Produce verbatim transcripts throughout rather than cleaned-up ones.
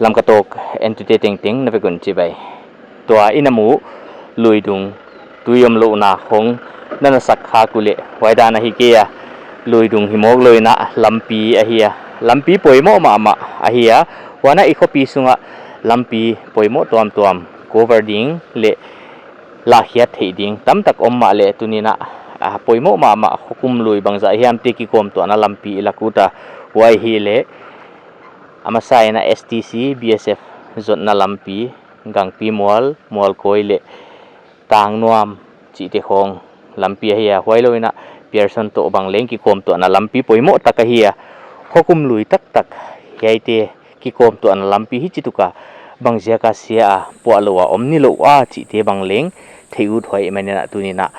Lamka Talk entute tengteng na vek un chibai. Tua i na muh luidung tui omlouhna khong na na sak khak uleh huai dan ahi kei a, luidung hi mawk lou in a lampi ahi a, lampi poimoh mahmah ahi a, huan a i khopi sungah lampi poimoh tuamtuam cover ding leh lahkhiat theih ding tamtak om mahleh tuni'n a, a poimoh mahmah khokum lui bangzah hiamte kikawmtuahna lampi i lak ut a, huai hileh a masa in a S T C, B S F zotna lampi, Gangpi Mual, Mualkawi leh Tangnuam chihte khong lampi ahi a, huai lou in a Pearson toh bang leng kikawmtuahna lampi poimoh tak ahi a, khokum lui taktak hiaite kikawmtuahna lampi hichi tuk a bangziak a sia a puahlou a om nilouh a chihte bang leng theih ut huai ahihmanin a tuni'n a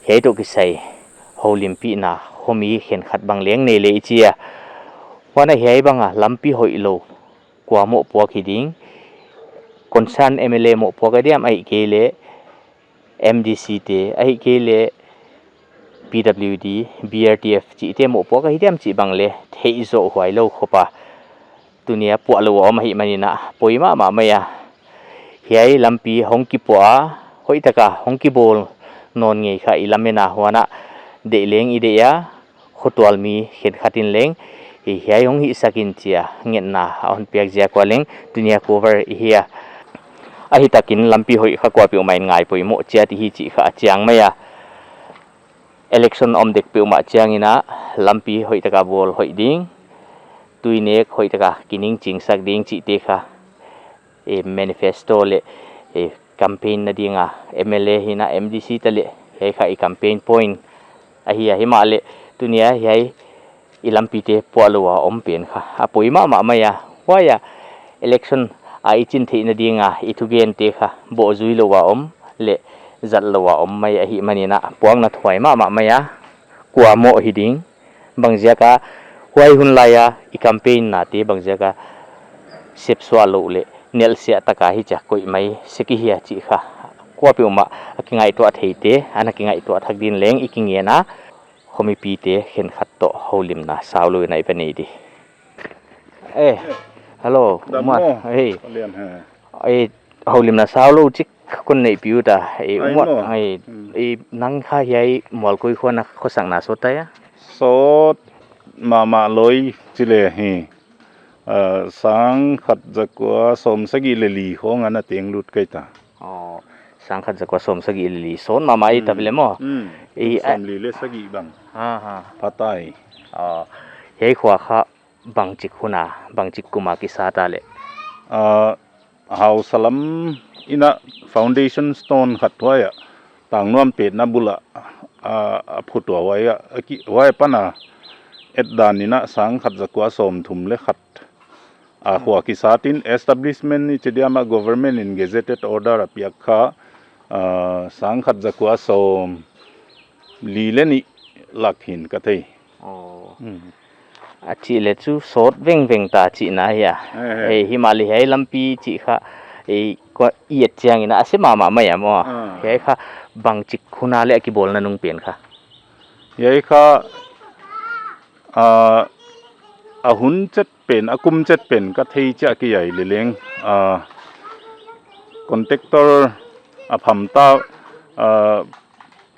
hiai toh kisai houlimpihna khomi khenkhat bang leng nei leh i chi a. Huan a hiai bang a lampi hoihlou kua mohpuak hi ding, concern M L A mohpuak a diam ahihkeileh M D C te ahihkeileh P W D, B R T F chihte mohpuak ahi diam chih bang leh theih zoh huai lou khop a, tuni a puahlou a om ahihmanin a poi mahmah mai a. Hiai lampi hong kipuah a, hoihtak a hong kibawl nawn ngei kha i lamen a, huan a deih leng i deih a, khotual mi khenkhat in leng hiai hong hihsak in chi a ngetna a hon piak ziak ua leng tuni a cover i hi a. Ahihtakin lampi hoih kha kuapeuhmah in ngai poimoh chiat i hi chih kha a chiang mai a. Election om dek peuhmah chiangin a lampi hoihtak a bawl hoih ding, tuinek hoihtak a kiningchingsak ding chihte kha, e, manifesto leh, e, campaign na ding a M L A hi in a M D C taleh hiai kha i campaign point ahi a, himahleh tuni a hiai i lampite puahlou a om pen kha a poi mahmah mai a. Huai a election a i chin theihna ding a i thugente kha bawhzui lou a om leh zat lou a om mai ahihmanin a puakna thuai mahmah mai a. Kua moh hi ding, bangziak a huai hun lai a i campaign nate bangziak a sepsuah louh leh nelhsiah tak a hichi a koih mai sek i hia chih kha kuapeuhmah a kingaihtuah theite ana kingaihtuah thak din leng i kingen a, khomipite khenkhat toh houlimna saulou in a i va nei di. Eh, hello, Umar. Hey. Houlimna saulou chik kon neihpih ut a. Eh, Umar, eh, nang kha hiai Mualkawi khua na khosakna sawt ta hia? Sawt mahmah lou chi leh hi, ah, sangkhat zakua sawmsagih leh li khong ana teng lut kei ta. Aw, sangkhat zakua sawmsagih leh li, sawt mahmah i ta ve leh maw. Sawmli leh sagih bang. Ha, ha. Phatai. Aw, hiai khua kha bangchik hun a, bangchik kum a kisa ta leh? Ah, hausa lam in a foundation stone khat huai a, Tangnuam petna bul a, ah, a phut ua huai a, huai apan a et dan in a sangkhat zakua sawmthum leh khat a khua kisat in establishment i chi diam a government in gazetted order a piak kha, ah, sangkhat zakua sawmli leh nih lak hi'n ka thei. Aw. A chih leh chu sawt vengveng ta chihna hia? Eh, himahleh hiai lampi chih kha i et chiangin a se mahmah mai a maw. Hiai kha bangchik hun a leh a kibawlna nung pen kha? Hiai kha, ah, a hun chet pen, a kum chet pen ka thei chiah kei a leh leng, ah, contractor a phamta, ah,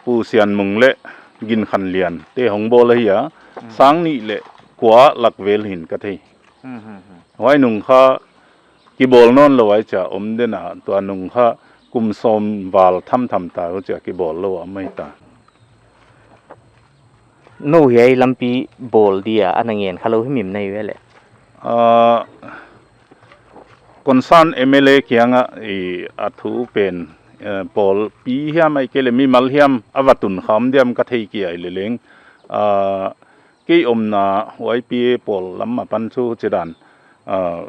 Pu Sianmung leh Ginkhanlian te hong bawl ahi a, sangnih leh kua lak vel hi'n ka thei. Huai nung kha kibawl nawnlou a i chi a om den a, tua nung kha kum sawm val thamtham ta uh chi a kibawl lou a mai ta. Nou hiai lampi bawl dia ana ngen khalou himhim na hi ve leh? Ah, concern M L A kiang a i a thu pen, eh, pawlpi hiam ahihkeileh mimal hiam a va tun kha om diam ka thei kei a leh leng. Ah, kei omna Y P A pawl lam apan chu chidan, ah,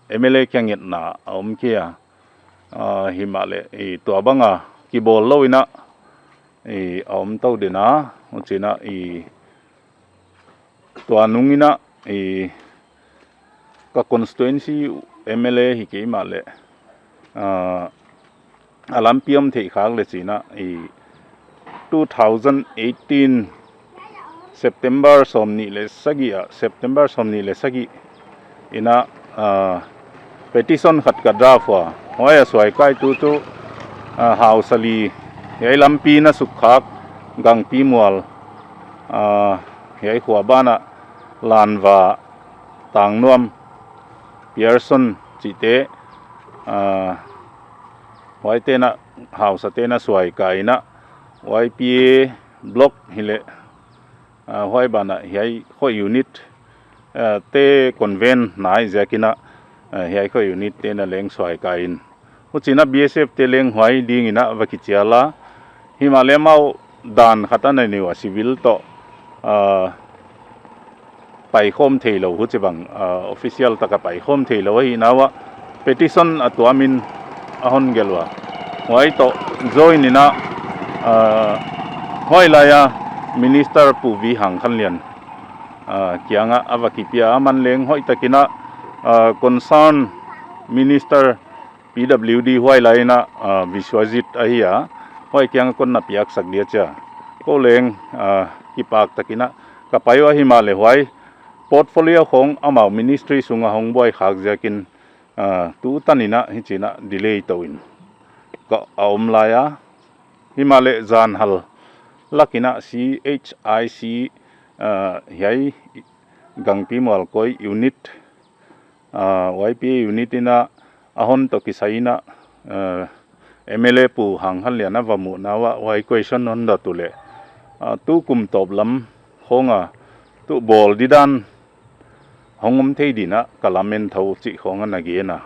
M L A kiang ngetna a om kei a. Ah, himahleh i tua bang a kibawl lou in a, i a om tou den a, huchi'n a i tua nung in a, i ka constituency M L A hi kei mahleh, ah, a lampi om theih khak leh chi'n a, i two thousand eighteen September sawmnih leh sagih a, September sawmnih leh sagih in a, ah, Petition khat ka draft ua, huai a suaikaitu chu, ah, hausa li, hiai lampi na sukkhak, Gangpimual, ah, hiai khua banah Lanva, Tangnuam, Pearson chihte, ah, huaite'n a, hausate'n a suaikai in a, Y P A block hileh, ah, huai banah hiai khua unit, ah, te convene nai ziakin a, ah, hiai khua unit te'n a leng suaikai in. Huchi'n a B S F te leng huai dingin a va kichial a. Himahleh amau dan khat a na nei ua, civil toh, ah, paikhawm theilou, huchibang, ah, official taka paikhawm theilou ahihna uah petition a tuamin a hon gelh ua. Huai toh join in a, ah, huai lai a Minister Pu V Hangkhanlian, ah, kiangah a va kipia, aman leng hoihtakin a, ah, concern Minister P W D huai lai in a, ah, Biswajit ahi a, huai kiangah kon na piaksak dia chia. Kou leng, ah, kipak takin a ka pai ua, himahleh huai portfolio khong amau ministry sunga hong buai khak ziakin, ah, tu tan in a hichi'n a delay tou in ka a om lai a. Himahleh zan hal lak in a C H I C, ah, hiai Gangpimual koi unit, ah, Y P A unit in a, a hon toh kisai in a, ah, M L A Pu Hangkhanlian a va muhna uah huai question hon dot uleh, ah, tu kum tawp lam khong a tu bawl didan hong om thei dingin a ka lamen thou chih khong a na gen a.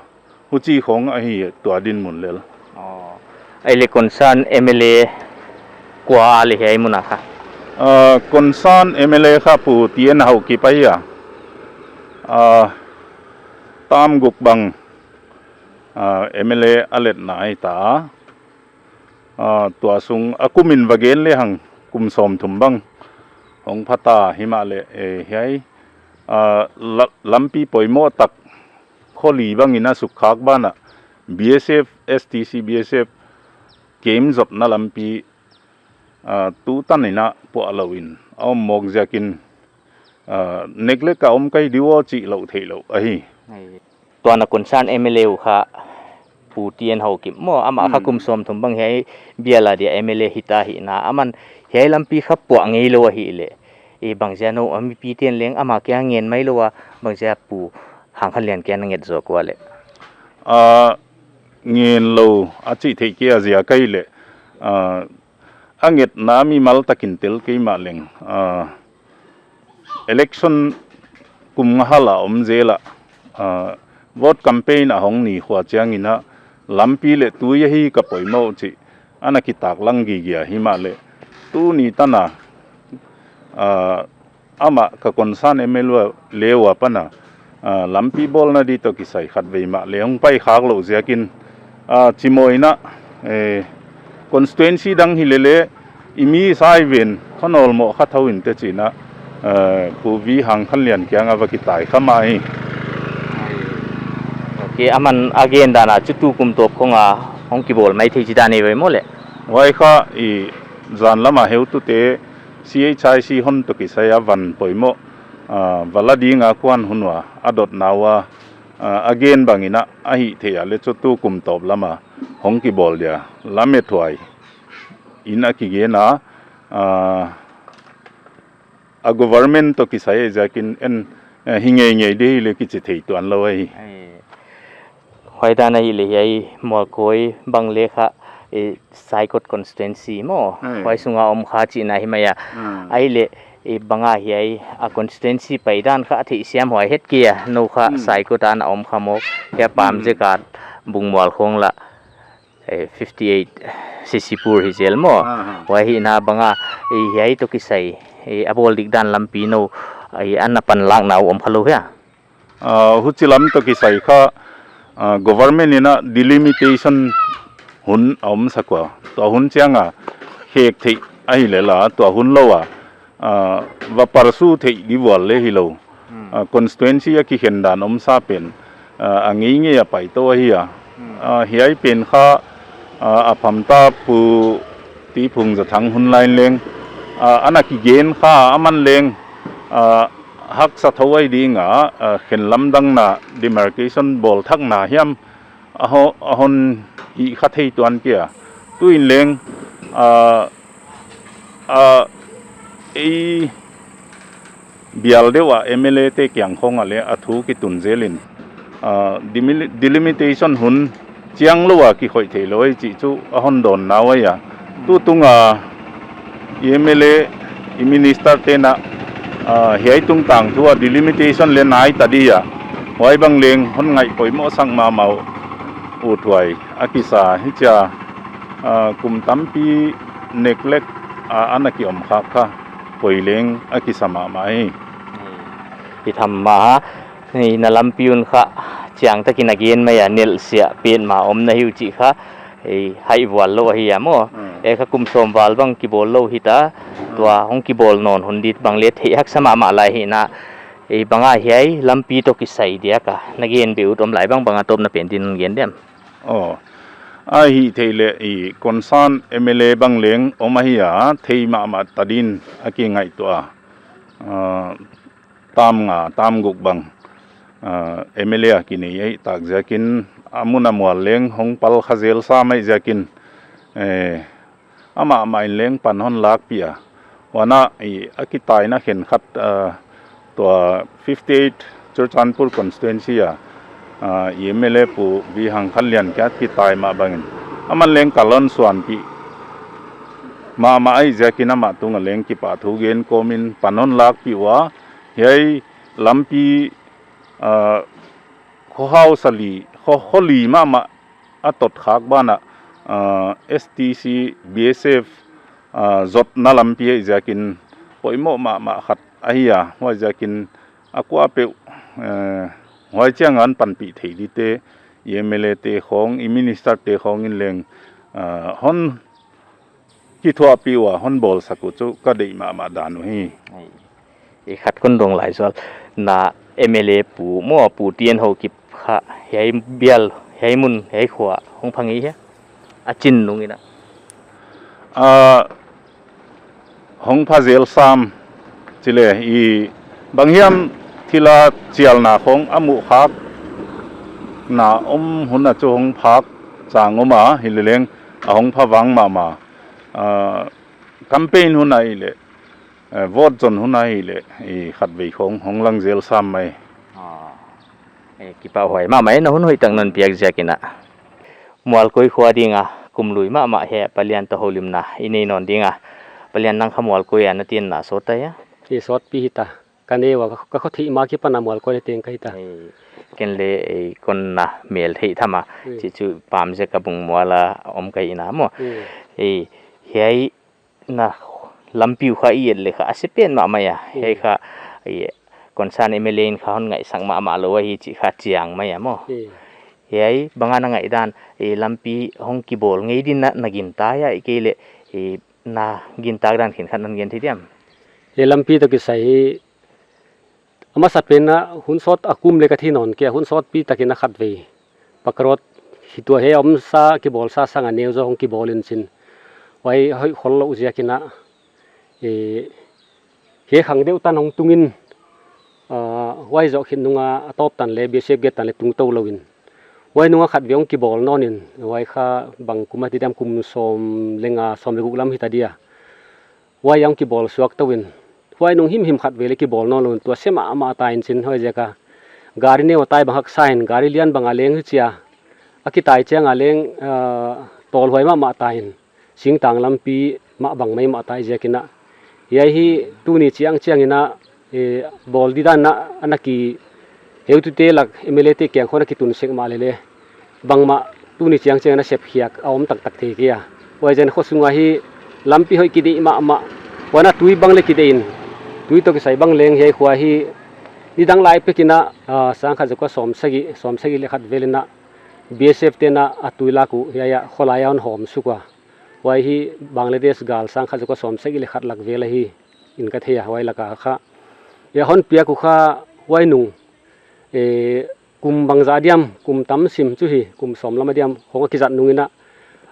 Huchi khong ahi tua dinmun lel. Oh. Ahihleh concern M L A kua a leh hiai mun a kha? Ah, concern M L A kha Pu T N Haokip ahi a. Ah, tam guk bang, ah, M L A a let nai ta. Ah, tua sung a kum in va gen lehang kum sawmthum bang hong pha ta, himahleh, eh, hiai, ah, la-, lampi poimoh tak khua li bang in a sukkhak banah B S F, S T C, B S F camp zopna lampi, ah, tu tan in a puah lou in a om mawk ziakin, ah, neglect a om kei diu aw chih lou theilou ahi. Tua na concern M L A uh kha Pu T N Haokip maw, amah kha kum sawmthum bang hiai bial a dia M L A hita hi na, aman hiai lampi kha puah ngeilou ahihleh, eh, bangzia nou a mipite'n leng ama kiang ngen mailou a, bangzia Pu Hangkhanlian kiang a nget zaw kua leh? Ah, ngen lou a chih theih kei a ziak ahihleh, ah, a ngetna mimal takin tel kei mahleng, ah, election kum nga hal a om zel a, ah, vote campaign a hong ni khua chiangin a lampi leh tui ahi ka poimoh chih ana kitaklang gige a, himahleh tuni tan a, ah, amah ka concern M L A uh apan a, ah, lampi bawlna di toh kisai khatvei mah leng hong pai khak lou ziakin, ah, chimawina, eh, constituency dang hi lele, i mi sa i ven, khonol mo kha thou in te chih na, eh, Pu V Hangkhanlian kiang a va kitai kha mah hi. Ok, aman a gen dan a chu tu kum tawp khong a hong kibawl mai thei chih dan ei ve maw leh? Huai kha i zan lam a heutute C H I C hon toh kisai a van poimoh, ah, va la ding a kuan hun ua a dotna ua, ah, a gen bangin a, a hih theih a leh chu tu kum tawp lam a hong kibawl dia lamethuai in a kigen a, ah, a government toh kisai ziakin en, eh, hi ngeingei di hi leh kichi thei tuan lou ahi. Ai. Huai dan ahihleh hiai Mualkoi bang leh kha, eh, Saikot constituency maw. Ai. Huai sunga om kha chihna hi mai a. Ah. Ahihleh, eh, bang a hiai a constituency pai dan kha a theihsiam huai het kei a, nou kha Saikot a na om kha mawk. Hiai Pamjek a Bungmual khong la, eh, fifty eight Sisipur hi zel maw. Ah, ah. Huai hi na bang a, eh, hiai toh kisai, eh, a bawl dik dan lampi nou, eh, ana panlakna uh om kha lou hia? Ah, huchi lam toh kisai kha, ah, government in a delimitation hun a om sak ua. Tua hun chiang a khek theih ahi leh la, tua hun lou a, ah, va pursue theih di vual leh hilou. Hmm. Ah, constituency a kikhen dan om sa pen, ah, a ngeingei a pai tou ahi a. Hmm. Ah, hiai pen kha, ah, a phamta Pu T Phungzathang hun lai leng, ah, ana kigen kha aman leng, ah, Haksa thou ai ding a, a, khen lamdangna demarcation bawl thakna hiam a ho-, a hon hih kha thei tuan kei a. Tuin leng, a, a, ei bial deuh a M L A te kiang khong ah leng a thu kitun zelin, a, demili-, delimitation hun chiang lou a kikhoih theilou ei chih chu a hon dawnna uh ahi a. Tutung a i M L A, i minister te'n a, a, hiai tungtang thu a delimitation leng nai ta di a. Huai bang leng hon ngaih poimoh sak mahmah uh, uh tuai a kisa hi chia, a, kum tampi neglect a, ana ki om khak kha poi leng a kisa mahmah hi. I tham mah a, i na lampi un kha chiang takin a gen mai a, nelhsiah petmah om na hi uh chih kha, i haih vual lou ahi a maw. Mm. E kha kum sawm val bang kibawl lou hita, tua hong kibawl nawn hun dit bang leng theih haksa mahmah lai hi na, i bang a hiai lampi toh kisai dia kha na gen beh ut om lai bang bang a tawpna pen din gen diam. Oh. A hih theih leh i concern M L A bang leng om ahi a, thei mahmah ta din a kingaihtuah a. Ah, tam nga, tam guk bang, ah, M L A a kinei ei tak ziakin, a mun a mual leng hong pal kha zel sam ei ziakin, eh, amah mah in leng pan hon lakpih a. Huan a, i, a kitaina khenkhat, ah, tua fifty eight Churachandpur constituency a, ah, i M L A Pu V Hangkhanlian kiang kitai mah bangin, aman leng kal hon suanpih mahmah ei ziakin amah tung a leng kipahthu gen kawmin pan hon lakpih ua, hiai lampi, ah, kho hausa li, kho, kho li mahmah a tot khak banah, ah, S T C, B S F, ah, zotna lampi ei ziakin poimoh mahmah khat ahi a, huai ziakin a kuapeuh, eh, huai chiang a hon panpih thei dite, i M L A te khong, i minister te khong in leng, ah, hon kithuahpih ua hon bawlsak uh chu ka deih mahmah dan uh hi. Ei, i khat kon dong lai zual, na M L A pu maw, Pu T N Haokip kha, hiai bial, hiai mun, hiai khua hong pha ngei hia? A chin nung in a. Ah, hong pha zel sam, chih leh i bang hiam thil a chialna khong a muh khak na om hun a chu hong phak chang om a, hi leh leng a hong pha vang mahmah. Ah, campaign hun a hi leh, eh, vote zon hun a hi leh, i khatvei khong hong lang zel sam mai. Ah, eh, kipahhuai mahmah ei, na hun hoihtak non piak ziakin a. Mualkoi khua ding a kum lui mahmah hi, Palian toh houlimna i nei nawn ding a. Palian, nang kha Mualkoi a na tinna sawt ta hia? I sawtpi hita. Ka neu a, ka, ka kho theih ma kipan a Mualkoi na teng ka hita. Ei, ken leng, ei, kon na mel theih tham a. Hmm. Chih chu Pamzek a Bungmual a om ka hi na maw. Hmm. Ei, hiai na lampi uh kha i et leh kha a se pen mahmah a. Hmm. Hiai kha, ei, concern M L A in kha hon ngaihsak mahmah lou ahi chih kha chiang mai a maw. Hmm. Hiai bang a na ngaihdan, ei, lampi hong kibawl ngei din na, na gintak hia, ahihkeileh, ei, na gintak dan khenkhat non gen thei diam? Hiai lampi toh kisai hi, a masapen a hun sawt a kum leh ka thei nawn kei a, hun sawtpi takin a khatvei Pak Road, hi tua hiai omsa kibawlsa sang a neu zaw hong kibawl in chin. Huai hoih khol lou ziakin a, eh, hiai khang deuh tan hong tung in, ah, huai zoh khit nung a a tawp tan leh B S F gate tan leh tung tou lou in. Huai nung a khatvei hong kibawl nawn in, huai kha bang kum a ti diam, kum sawm leh nga, sawm leh guk lam hita dia. Huai hong kibawl suak tou in. Huai nung himhim khatvei leng kibawl nawn lou in, tua se mahmah ta in chin, huai ziak a gari neu a tai bang haksa in, gari lian bang a leng hi chia. A kitai chiang a leng, ah, tawlhuai mahmah ta in. Singtang lampi mah bang mai mah ta hi ziakin a. Hiai hi tuni chiang chiangin a, eh, bawl di dan a, ana ki heutute lak M L A te kiang khong a kitun sek mahleh leng, bangmah tuni chiang chiangin a sep khiak a om taktak thei kei a. Huaiziakin khosung a hi lampi hoih kideih mahmah. Huan a tui bang leng kideih in, tui toh kisai bang leng hiai khua hi nidang lai pekin a, ah, sangkhat zakua sawmsagih, sawmsagih leh khat vel in a B S F te'n a tui lak uh hiai a kholai a hon hawm suk ua. Huai hi Bangladesh gal sangkhat zakua sawmsagih leh khat lak vel ahi in ka thei a, huai lak a kha. Hiai hon piak uh kha huai nung, eh, kum bangzah diam, kum tam sim chu hi, kum sawm lam a diam, hong a kizat nung in a,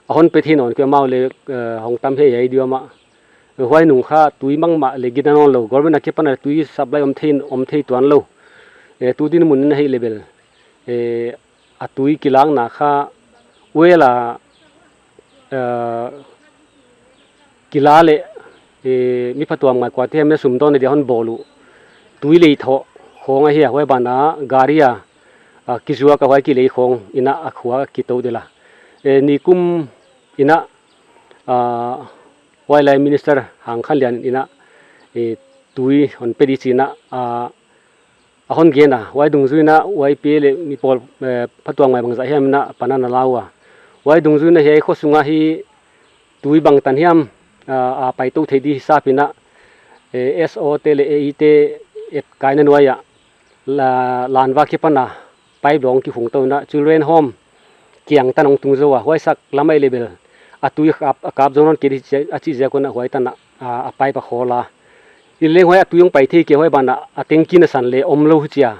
a hon pe thei nawn kei a, amau leng, eh, hong tam hiai di uh mah. Huai nung kha tui mangmah leh gina nawnlou, government akipan a tui supply om thei, om thei tuanlou. Eh, tu dinmun in ahi leh bel, eh, a tui kilakna kha well a, eh, kila leh, eh, mi phatuamngai kuate hiam in a sum dawnna dia hon bawl uh tui lei thoh khong ahi a, huai banah gari a, ah, kizuak a huai kilei khong in a khua kitou del a. Eh, nikum in a, ah, huailai Minister Hangkhanlian in a, eh, tui hon pe di chi in a, ah, a hon gen a, huai dungzui in a, huai pen leh mi pawl, eh, phatuamngai bangzah hiam in a pan a na la ua. Huai dungzui in a hiai khosung a hi tui bangtan hiam, ah, a paitou thei di hisap in a, eh, S O te leh A E te etkaina nuai a, la, lanva akipan a pipe lawng kihung tou in a, Children Home kiang tan hong tung zou a, huai sak lam ahi leh bel a tui a kap, a kap zou nawn kei di chi, a chih ziak un a huai tan a, a, a pipe a khawl a. Hileleng huai a tui hong pai thei kei, huai banah a tengki nasan leh omlou huchia,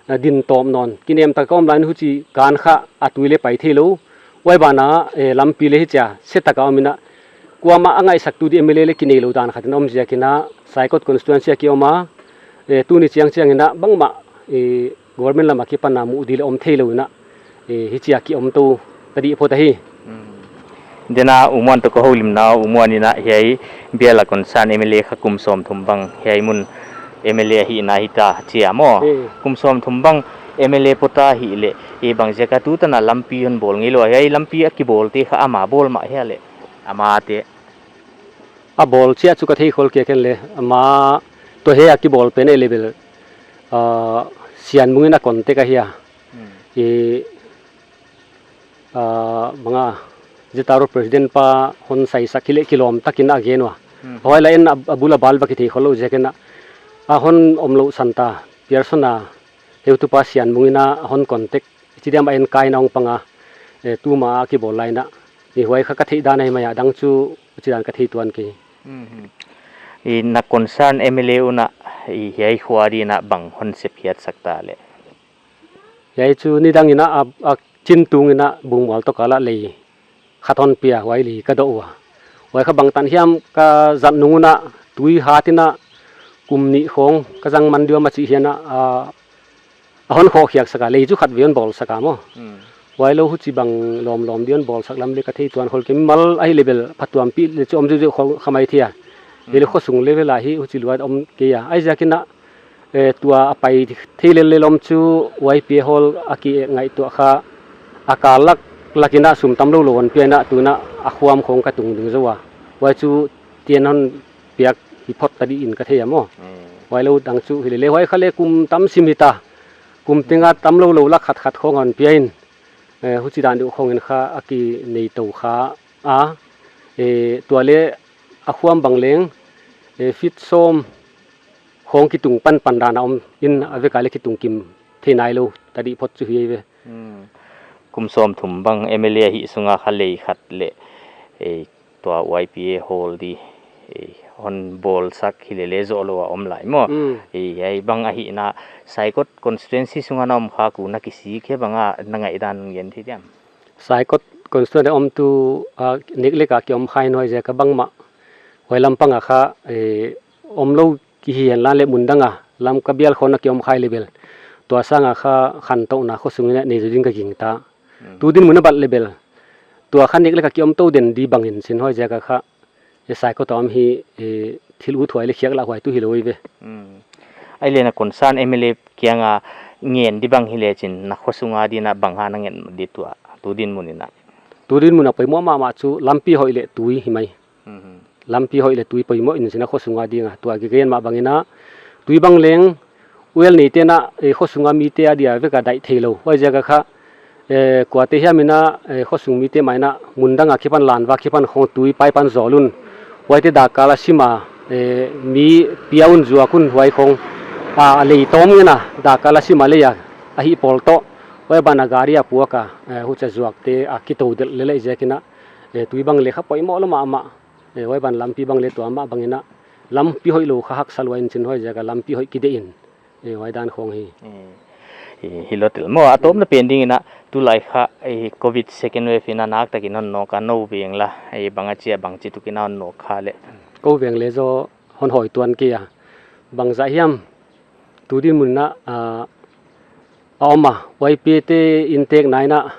a, din tawm nawn. Kinem tak a om lai in huchi kan kha a tui leh pai theilou. Huai banah, eh, lampi leh hichia se tak a om in a, kuamah a ngaihsaktu di M L A leh kineilou dan khat in om ziak in a, Saikot constituency a ki om a, eh, tuni chiang chiang in a bangmah, eh, government lam akipan a muh di leh om theilou in a, eh, hichia ki om tou ta di phot ahi. Hmm. Tua a U Muan toh ka houlimna, U Muan in a hiai bial a concern M L A kha kum sawmthum bang hiai mun M L A ahihna hita chi a maw. Eh. Kum sawmthum bang M L A pota hi leh, eh, bang ziak a tutan a lampi hon bawl ngeilou a, hiai lampi a kibawlte kha ama bawl mah hia leh, amate. A bawl chiah chu ka thei khol kei ken leh, ama toh hiai a kibawl pen ahi leh bel, ah, Sianbung in a contact ahi a. Hmm. Eh, ah, bang a, Z R O president pa hon saisak hi leh kilawm tak in a gen ua. Hmm. Huai lai in a, a bul a bal va kithei khollou ziak in a, a hon omlou san ta, Pearson a heutupa Sianbung in a hon contact, chi diam a enkaina hong pang a, eh, tuma a kibawl lai in a, eh, huai kha ka theih dan ahi mai a, dang chu chi dan ka thei tuan kei. Mhm. I na concern M L A un a, i hiai khua di in a bang hon sep hiatsak ta leh. Hiai chu nidang in a, a, a chin tung in a Bungmual toh kal a lei khat hon pia, huai lei ka doh ua. Huai kha bangtan hiam ka zat nung un a tui hat in a kum nih khong ka zang man diam a chih hian a, a, a hon khohkhiak sak a, lei chu khatvei hon bawl sak a maw. Hmm. Huailou huchibang lawmlawm di hon bawl sak lam leh ka thei tuan khol kei, mimal ahi leh bel phatuampih leh chu om ziauziau kha mai thei a. Hileh, hmm, khosung level a hi huchi luat om kei a. Huaiziak in a, eh, tua a pai thei lellel om chu Y P A hall a kingaihtuah kha, a kal lak lak in a sum tamlou lou hon pia in a, tu in a a khuam khong ka tung ding zou a. Huai chu tian hon piak hi phot ta di in ka thei a maw. Hmm. Huailou dang chu hileleh huai kha leh kum tam sim hita. Kum teng a tamlou lou lak khat khat khong hon pia in, eh, huchi dan deuh khong in kha a kinei tou kha a, eh, tua leh a khuam bang leng, eh, feet sawm khong kitung panpan dan a om in a vek a leh kitung kim thei nailou ta di phot chu hi ve. Hmm. Kum sawmthum bang M L A ahih sung a kha lei khat leh, eh, tua Y P A hall di, eh, hon bawl sak hileleh zoh lou a om lai maw. Hmm. Eh, hiai bang ahihna Saikot constituency sung a na om kha ku na kisik hia, bang a na ngaihdan gen thei diam? Saikot constituency a om tu, ah, neglect a ki om kha in huaiziak a bangmah huai lam pang a kha, eh, omlou ki hi hen la leh mun dang a Lamka bial khong a ki om kha leh bel, tua sang a kha khantouhna khosung in a nei zou ding ka gingta. Hmm. Tu dinmun a bat leh bel tua kha neglect a ki om tou den di bang in chin huaiziak a kha, eh, Saikot a om hi, eh, thil uthuai leh khiak lah huai tu hilou ve. Hmm. Ahihleh na concern M L A kiang a ngen di bang hi leh chin na khosung a di in a bang a na ngen di tua, tu dinmun in a? Tu dinmun a poimoh mahmah chu lampi hoih leh tui hi mai. Mhm. Lampi hoih leh tui poimoh in chin a khosung a ding a. Tua kigen mah bang in a, tui bang leng well neite in a, eh, khosung a mite a dia vek a daih theilou. Huaiziak a kha, eh, kuate hiam in a, eh, khosung mite mah in a mun dang a kipan, lanva kipan khong tui pipe pan zawl un. Huaite dakkal a sim a, eh, mi pia un zuak un huai khong. A, a lei tawm ngen a, dakkal a sim a lei a, ahih pawl toh. Huai ban a gari a puak a, eh, huchia zuakte a kitou delh leleh ziak in a, eh, tui bang leh kha poimoh lou mahmah. Eh, huai ban lampi bang leh tua mah bang in a, lampi hoih lou kha haksa lua in chin huaiziak a lampi hoih ki deih in, eh, huai dan khong hi. Eh, eh, hilou tel maw, a tawpna pen ding in a, tulai kha, eh, covid second wave in a naktak in hon nawk a, nou veng la, eh, bang a chia bang chi tuk in a hon nawk kha leh. Kou veng leng zaw hon hoih tuan kei a. Bangzah hiam, tu dinmun ah, ah, a om a, Y P A te inntekna in ah,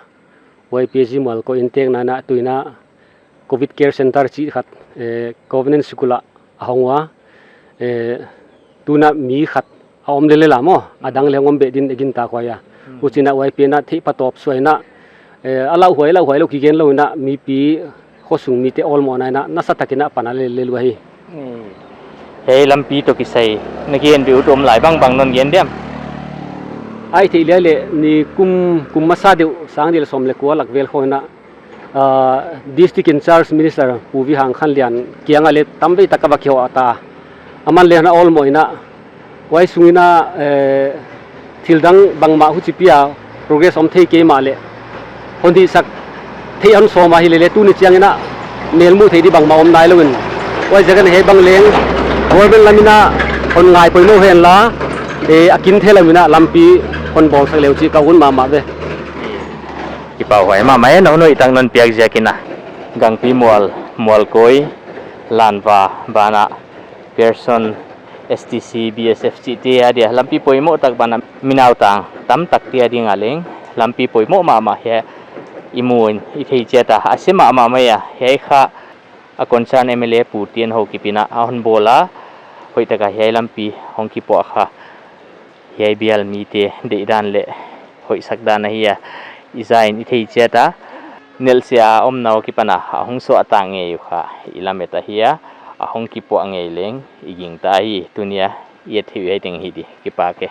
Y P A Zi Mual Koi inntekna in ah, tu in ah Covid Care Center chih khat, eh, Covenant School ah a hong ua, eh, tu in ah mi khat a om lel lel a maw, a dang leng om beh din i gintak huai a. Hmm. Huchiin ah Y P A in ah theih phatawp suah in ah, eh, a lauhuai, lauhuai lou kigen lou in ah, mipi khosung mite awlmohna in ah, nasatak in ah pan a lel lel uhi. Hmm. Hiai lampi toh kisai, na gen deuh ut om lai bangbang non gen diam? Ai theih leh leh ni kum, kum masa deuh, sang nih leh sawm leh kua lak vel khawng in ah, ah, District in Charge Minister Pu Vihangkhanlian kiang ah leng tamvei tak ka va kihoh ta. Aman leng hon awlmoh in ah, huai sung in ah, eh, thil dang bangmah huchi pi a progress om thei kei mahleh, hon hihsak theih hon sawm ahi leh leh tuni chiang in ah melmuh theih di bangmah om nailou in. Huaiziak in ah hiai bang leng government lam in ah hon ngai poimoh hen la, eh, a kin theih lam in ah lampi hon bawlsak leh uh chih ka hun mahmah ve. Kipahhuai mahmah e, na hun hoihtak non piak ziak in ah. Gangpi Mual, Mual Koi, Lanva, banah, Pearson, S T C, B S F chihte adia lampi poimoh tak banah, mi nautang tamtakte a ding a leng lampi poimoh mahmah hiai i mu in i thei chiat a, a sem mahmah mai a, hiai kha a concern M L A pu te'n houkip in ah a hon bawl a, hoihtak a hiai lampi hong kipuah kha hiai bial mite deihdan leh hoihsak dan ahi a, i za in i thei chiat a, nelhsiah a omna uh akipan a a hong suahtak ngei uh kha i lamet ahi a, a hong kipuah ngei leng i gingta hi. Tuni a i et theih uh hiai teng hi di, kipak e.